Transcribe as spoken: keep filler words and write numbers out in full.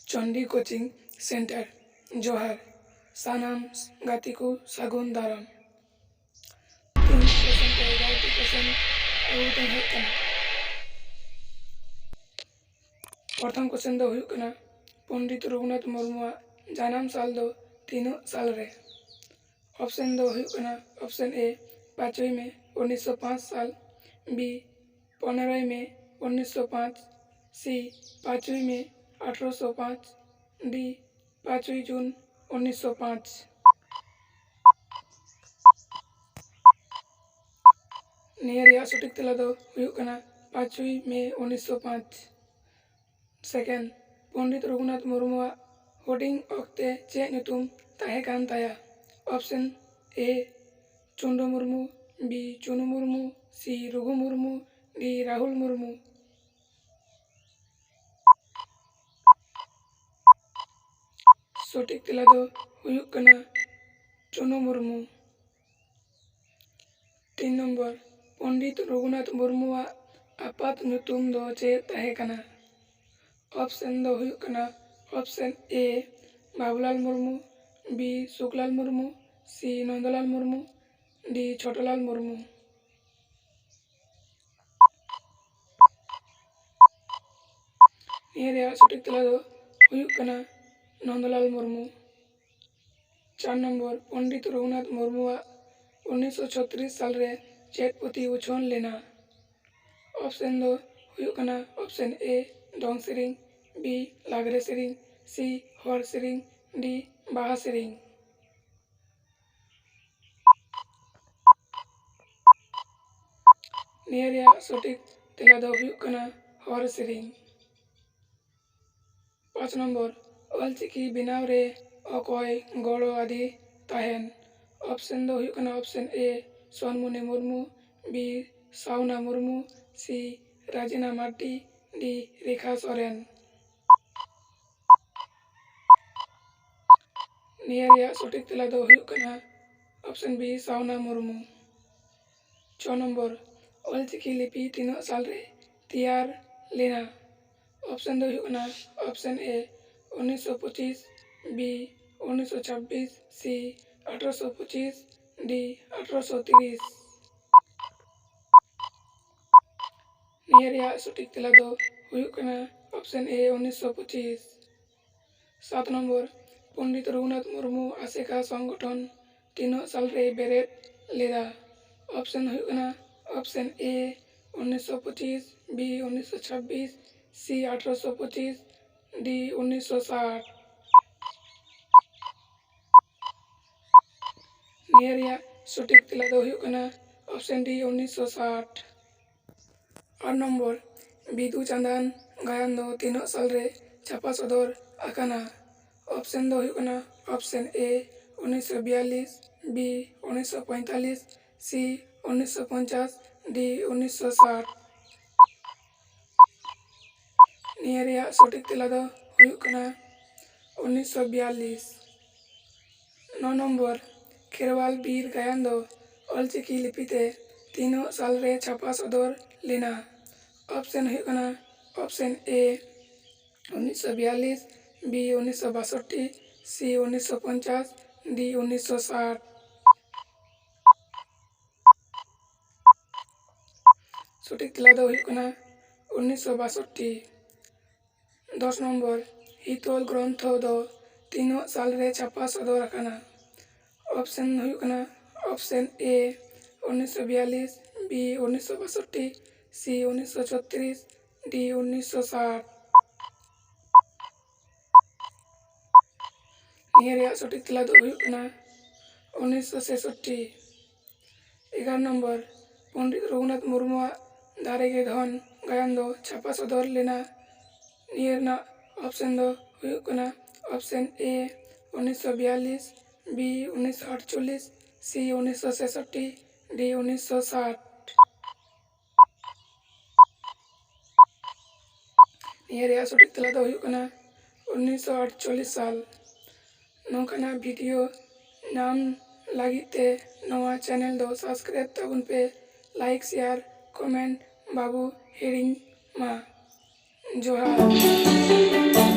Chandi coaching centre. ᱡᱚᱦᱟᱨ᱾ ᱥᱟᱱᱟᱢ ᱜᱟᱛᱮ ᱠᱚ ᱥᱟᱹᱜᱩᱱ ᱫᱟᱨᱟᱢ᱾ ᱛᱤᱱ ᱠᱚᱥᱪᱮᱱ ᱛᱮ ᱮᱜᱟᱨᱚᱴᱤ ᱠᱚᱥᱪᱮᱱ ᱟᱹᱜᱩ ᱠᱟᱛᱮᱧ ᱦᱮᱡ ᱟᱠᱟᱱᱟ᱾ ᱯᱨᱚᱛᱷᱚᱢ ᱠᱚᱥᱪᱮᱱ ᱫᱚ ᱦᱩᱭᱩᱜ ᱠᱟᱱᱟ, ᱯᱚᱱᱰᱤᱛ ᱨᱚᱜᱷᱩᱱᱟᱛᱷ ᱢᱩᱨᱢᱩᱣᱟᱜ ᱡᱟᱱᱟᱢ ᱥᱟᱞ ᱫᱚ ᱛᱤᱱᱟᱹᱜ ᱥᱟᱞ ᱨᱮ? ᱚᱯᱥᱮᱱ ᱫᱚ ᱦᱩᱭᱩᱜ ᱠᱟᱱᱟ, ᱚᱯᱥᱮᱱ ᱮ, ᱯᱟᱸᱪᱚᱭ ᱢᱮ ᱩᱱᱤᱥᱥᱚ ᱯᱟᱸᱪ ᱥᱟᱞ, ᱵᱤ, ᱯᱚᱱᱮᱨᱚᱭ ᱢᱮ ᱩᱱᱤᱥᱥᱚ ᱯᱟᱸᱪ, ᱥᱤ, ᱯᱟᱸᱪᱚᱭ ᱢᱮ ᱟᱴᱷᱨᱚᱥᱚ ᱯᱟᱸᱪ, ᱰᱤ, ᱯᱟᱸᱪᱚᱭ ᱡᱩᱱ ᱩᱱᱤᱥᱥᱚ ᱯᱟᱸᱪ᱾ ᱱᱤᱭᱟᱹ ᱨᱮᱭᱟᱜ ᱥᱚᱴᱷᱤᱠ ᱛᱮᱞᱟ ᱫᱚ ᱦᱩᱭᱩᱜ ᱠᱟᱱᱟ ᱯᱟᱸᱪᱚᱭ ᱢᱮ ᱩᱱᱤᱥᱥᱚ ᱯᱟᱸᱪ᱾ ᱥᱮᱠᱮᱱᱰ, ᱯᱚᱱᱰᱤᱛ ᱨᱚᱜᱷᱩᱱᱟᱛᱷ ᱢᱩᱨᱢᱩᱣᱟᱜ ᱦᱩᱰᱤᱧ ᱚᱠᱛᱮ ᱪᱮᱫ ᱧᱩᱛᱩᱢ ᱛᱟᱦᱮᱸ ᱠᱟᱱ ᱛᱟᱭᱟ? ᱚᱯᱥᱮᱱ ᱮ, ᱪᱩᱱᱰᱩ ᱢᱩᱨᱢᱩ, ᱵᱤ, ᱪᱩᱱᱩ ᱢᱩᱨᱢᱩ, ᱥᱤ, ᱨᱚᱜᱷᱩ ᱢᱩᱨᱢᱩ, ᱰᱤ, ᱨᱟᱦᱩᱞ ᱢᱩᱨᱢᱩ᱾ ᱥᱚᱴᱷᱤᱠ ᱛᱮᱞᱟ ᱫᱚ ᱦᱩᱭᱩᱜ ᱠᱟᱱᱟ ᱪᱩᱱᱩ ᱢᱩᱨᱢᱩ᱾ ᱛᱤᱱ ᱱᱚᱢᱵᱚᱨ, ᱯᱚᱱᱰᱤᱛ ᱨᱚᱜᱷᱩᱱᱟᱛᱷ ᱢᱩᱨᱢᱩᱣᱟᱜ ᱟᱯᱟᱛ ᱧᱩᱛᱩᱢ ᱫᱚ ᱪᱮᱫ ᱛᱟᱦᱮᱸ ᱠᱟᱱᱟ? ᱚᱯᱥᱮᱱ ᱫᱚ ᱦᱩᱭᱩᱜ ᱠᱟᱱᱟ, ᱚᱯᱥᱮᱱ ᱮ, ᱵᱟᱵᱩᱞᱟᱞ ᱢᱩᱨᱢᱩ, ᱵᱤ, ᱥᱩᱠᱞᱟᱞ ᱢᱩᱨᱢᱩ, ᱥᱤ, ᱱᱚᱱᱫᱚᱞᱟᱞ ᱢᱩᱨᱢᱩ, ᱰᱤ, ᱪᱷᱳᱴᱚᱞᱟᱞ ᱢᱩᱨᱢᱩ᱾ ᱱᱤᱭᱟᱹ ᱨᱮᱭᱟᱜ ᱥᱚᱴᱷᱤᱠ ᱛᱮᱞᱟ ᱫᱚ ᱦᱩᱭᱩᱜ ᱠᱟᱱᱟ ᱱᱚᱱᱫᱚᱞᱟᱞ ᱢᱩᱨᱢᱩ᱾ ᱪᱟᱨ ᱱᱚᱢᱵᱚᱨ, ᱯᱚᱱᱰᱤᱛ ᱨᱚᱜᱷᱩᱱᱟᱛᱷ ᱢᱩᱨᱢᱩᱣᱟᱜ ᱩᱱᱤᱥᱥᱚ ᱪᱷᱚᱛᱨᱤᱥ ᱥᱟᱞ ᱨᱮ ᱪᱮᱫ ᱯᱩᱛᱷᱤ ᱩᱪᱷᱟᱹᱱ ᱞᱮᱱᱟ? ᱚᱯᱥᱮᱱ ᱫᱚ ᱦᱩᱭᱩᱜ ᱠᱟᱱᱟ, ᱚᱯᱥᱮᱱ ᱮ, ᱫᱚᱝ ᱥᱮᱨᱮᱧ, ᱵᱤ, ᱞᱟᱜᱽᱲᱮ ᱥᱮᱨᱮᱧ, ᱥᱤ, ᱦᱚᱲ ᱥᱮᱨᱮᱧ, ᱰᱤ, ᱵᱟᱦᱟ ᱥᱮᱨᱮᱧ᱾ ᱱᱤᱭᱟᱹ ᱨᱮᱭᱟᱜ ᱥᱚᱴᱷᱤᱠ ᱛᱮᱞᱟ ᱫᱚ ᱦᱩᱭᱩᱜ ᱠᱟᱱᱟ ᱦᱚᱲ ᱥᱮᱨᱮᱧ᱾ ᱯᱟᱸᱪ ᱱᱚᱢᱵᱚᱨ, ᱚᱞᱪᱤᱠᱤ ᱵᱮᱱᱟᱣ ᱨᱮ ᱚᱠᱚᱭ ᱜᱚᱲᱚ ᱟᱫᱮ ᱛᱟᱦᱮᱱ? ᱚᱯᱥᱮᱱ ᱫᱚ ᱦᱩᱭᱩᱜ ᱠᱟᱱᱟ, ᱚᱯᱥᱮᱱ ᱮ, ᱥᱚᱱᱢᱩᱱᱤ ᱢᱩᱨᱢᱩ, ᱵᱤ, ᱥᱟᱣᱱᱟ ᱢᱩᱨᱢᱩ, ᱥᱤ, ᱨᱟᱡᱤᱱᱟ ᱢᱟᱨᱰᱤ, ᱰᱤ, ᱨᱮᱠᱷᱟ ᱥᱚᱨᱮᱱ᱾ ᱱᱤᱭᱟᱹ ᱨᱮᱭᱟᱜ ᱥᱚᱴᱷᱤᱠ ᱛᱮᱞᱟ ᱫᱚ ᱦᱩᱭᱩᱜ ᱠᱟᱱᱟ ᱚᱯᱥᱮᱱ ᱵᱤ, ᱥᱟᱣᱱᱟ ᱢᱩᱨᱢᱩ᱾ ᱪᱷᱚ ᱱᱚᱢᱵᱚᱨ, ᱚᱞᱪᱤᱠᱤ ᱞᱤᱯᱤ ᱛᱤᱱᱟᱹᱜ ᱥᱟᱞ ᱨᱮ ᱛᱮᱭᱟᱨ ᱞᱮᱱᱟ? ᱚᱯᱥᱮᱱ ᱫᱚ ᱦᱩᱭᱩᱜ ᱠᱟᱱᱟ ᱚᱯᱥᱮᱱ ᱮ, ᱩᱱᱤᱥᱥᱚ ᱯᱚᱸᱪᱤᱥ, B ᱩᱱᱤᱥᱥᱚ ᱪᱷᱟᱵᱵᱤᱥ, C ᱟᱴᱷᱨᱚᱥᱚ ᱯᱚᱸᱪᱤᱥ, D ᱟᱴᱷᱨᱚᱥᱚ ᱛᱤᱨᱤᱥ᱾ ᱱᱤᱭᱟᱹ ᱨᱮᱭᱟᱜ ᱥᱚᱴᱷᱤᱠ ᱛᱮᱞᱟ ᱫᱚ ᱦᱩᱭᱩᱜ ᱠᱟᱱᱟ option A ᱩᱱᱤᱥᱥᱚ ᱯᱚᱸᱪᱤᱥ᱾ ᱥᱟᱛ ᱱᱚᱢᱵᱚᱨ, ᱯᱚᱱᱰᱤᱛ ᱨᱚᱜᱷᱩᱱᱟᱛᱷ ᱢᱩᱨᱢᱩ ᱟᱥᱮᱠᱟ ᱥᱚᱝᱜᱚᱴᱷᱚᱱ ᱛᱤᱱᱟᱹᱜ ᱥᱟᱞ ᱨᱮᱭ ᱵᱮᱨᱮᱫ ᱞᱮᱫᱟ? Option ᱦᱩᱭᱩᱜ ᱠᱟᱱᱟ option A ᱩᱱᱤᱥᱥᱚ ᱯᱚᱸᱪᱤᱥ, B ᱩᱱᱤᱥᱥᱚ ᱪᱷᱟᱵᱵᱤᱥ, C ᱟᱴᱷᱨᱚᱥᱚ ᱯᱚᱸᱪᱤᱥ, D ᱩᱱᱤᱥᱥᱚ ᱥᱟᱴ᱾ ᱱᱤᱭᱟᱹ ᱨᱮᱭᱟᱜ ᱥᱚᱴᱷᱤᱠ ᱛᱮᱞᱟ ᱫᱚ ᱦᱩᱭᱩᱜ ᱠᱟᱱᱟ option D ᱩᱱᱤᱥᱥᱚ ᱥᱟᱴ᱾ ᱟᱴ ᱱᱚᱢᱵᱚᱨ, ᱵᱤᱫᱩ ᱪᱟᱸᱫᱟᱱ ᱜᱟᱭᱟᱱ ᱫᱚ ᱛᱤᱱᱟᱹᱜ ᱥᱟᱞ ᱨᱮ ᱪᱷᱟᱯᱟ ᱥᱚᱫᱚᱨ ᱟᱠᱟᱱᱟ? Option ᱫᱚ ᱦᱩᱭᱩᱜ ᱠᱟᱱᱟ option A ᱩᱱᱤᱥᱥᱚ ᱵᱤᱭᱟᱞᱞᱤᱥ, B ᱩᱱᱤᱥᱥᱚ ᱯᱚᱸᱭᱛᱟᱞᱞᱤᱥ, C ᱩᱱᱤᱥᱥᱚ ᱯᱚᱧᱪᱟᱥ, D ᱩᱱᱤᱥᱥᱚ ᱥᱟᱴ᱾ ᱱᱤᱭᱟᱹ ᱨᱮᱭᱟᱜ ᱥᱚᱴᱷᱤᱠ ᱛᱮᱞᱟ ᱫᱚ ᱦᱩᱭᱩᱜ ᱠᱟᱱᱟ ᱩᱱᱤᱥᱥᱚ ᱵᱤᱭᱟᱞᱞᱤᱥ᱾ ᱱᱚ ᱱᱚᱢᱵᱚᱨ, ᱠᱷᱮᱨᱣᱟᱞ ᱵᱤᱨ ᱜᱟᱭᱟᱱ ᱫᱚ ᱚᱞᱪᱤᱠᱤ ᱞᱤᱯᱤ ᱛᱮ ᱛᱤᱱᱟᱹᱜ ᱥᱟᱞ ᱨᱮ ᱪᱷᱟᱯᱟ ᱥᱚᱫᱚᱨ ᱞᱮᱱᱟ? Option ᱦᱩᱭᱩᱜ ᱠᱟᱱᱟ option A ᱩᱱᱤᱥᱥᱚ ᱵᱤᱭᱟᱞᱞᱤᱥ, B ᱩᱱᱤᱥᱥᱚ ᱵᱟᱥᱚᱴᱴᱤ, C ᱩᱱᱤᱥᱥᱚ ᱯᱚᱧᱪᱟᱥ, D ᱩᱱᱤᱥᱥᱚ ᱥᱟᱴ᱾ ᱥᱚᱴᱷᱤᱠ ᱛᱮᱞᱟ ᱫᱚ ᱦᱩᱭᱩᱜ ᱠᱟᱱᱟ ᱩᱱᱤᱥᱥᱚ ᱵᱟᱥᱚᱴᱴᱤ᱾ ᱫᱚᱥ ᱱᱚᱢᱵᱚᱨ, ᱦᱤᱛᱚᱞ ᱜᱨᱚᱱᱛᱷᱚ ᱫᱚ ᱛᱤᱱᱟᱹᱜ ᱥᱟᱞ ᱨᱮ ᱪᱷᱟᱯᱟ ᱥᱚᱫᱚᱨ ᱟᱠᱟᱱᱟ? Option ᱦᱩᱭᱩᱜ ᱠᱟᱱᱟ option A ᱩᱱᱤᱥᱥᱚ ᱵᱤᱭᱟᱞᱞᱤᱥ, B ᱩᱱᱤᱥᱥᱚ ᱵᱟᱥᱚᱴᱴᱤ, C ᱩᱱᱤᱥᱥᱚ ᱪᱷᱚᱛᱨᱤᱥ, D ᱩᱱᱤᱥᱥᱚ ᱥᱟᱴ᱾ ᱱᱤᱭᱟᱹ ᱨᱮᱭᱟᱜ ᱥᱚᱴᱷᱤᱠ ᱛᱮᱞᱟ ᱫᱚ ᱦᱩᱭᱩᱜ ᱠᱟᱱᱟ ᱩᱱᱤᱥᱥᱚ ᱥᱮᱥᱚᱴᱴᱤ᱾ ᱮᱜᱟᱨᱚ ᱱᱚᱢᱵᱚᱨ, ᱯᱚᱱᱰᱤᱛ ᱨᱚᱜᱷᱩᱱᱟᱛᱷ ᱢᱩᱨᱢᱩᱣᱟᱜ ᱫᱟᱨᱮ ᱜᱮ ᱫᱷᱚᱱ ᱜᱟᱭᱟᱱ ᱫᱚ ᱪᱷᱟᱯᱟ ᱥᱚᱫᱚᱨ ᱞᱮᱱᱟ᱾ ᱱᱤᱭᱟᱹ ᱨᱮᱱᱟᱜ option ᱫᱚ ᱦᱩᱭᱩᱜ ᱠᱟᱱᱟ option A ᱩᱱᱤᱥᱥᱚ ᱵᱤᱭᱟᱞᱞᱤᱥ, B ᱩᱱᱤᱥᱥᱚ ᱟᱴᱪᱚᱞᱞᱤᱥ, C ᱩᱱᱤᱥᱥᱚ ᱥᱮᱥᱚᱴᱴᱤ, D ᱩᱱᱤᱥᱥᱚ ᱥᱟᱴ᱾ ᱱᱤᱭᱟᱹ ᱨᱮᱭᱟᱜ ᱥᱚᱴᱷᱤᱠ ᱛᱮᱞᱟ ᱫᱚ ᱦᱩᱭᱩᱜ ᱠᱟᱱᱟ ᱩᱱᱤᱥᱥᱚ ᱟᱴᱪᱚᱞᱞᱤᱥ ᱥᱟᱞ᱾ ᱱᱚᱝᱠᱟᱱᱟᱜ video ᱧᱟᱢ ᱞᱟᱹᱜᱤᱫ ᱛᱮ ᱱᱚᱣᱟ channel ᱫᱚ subscribe ᱛᱟᱵᱚᱱ ᱯᱮ, like, share, comment ᱵᱟᱵᱚ ᱦᱤᱲᱤᱧ ᱢᱟ᱾ ᱡᱚᱦᱟᱨ᱾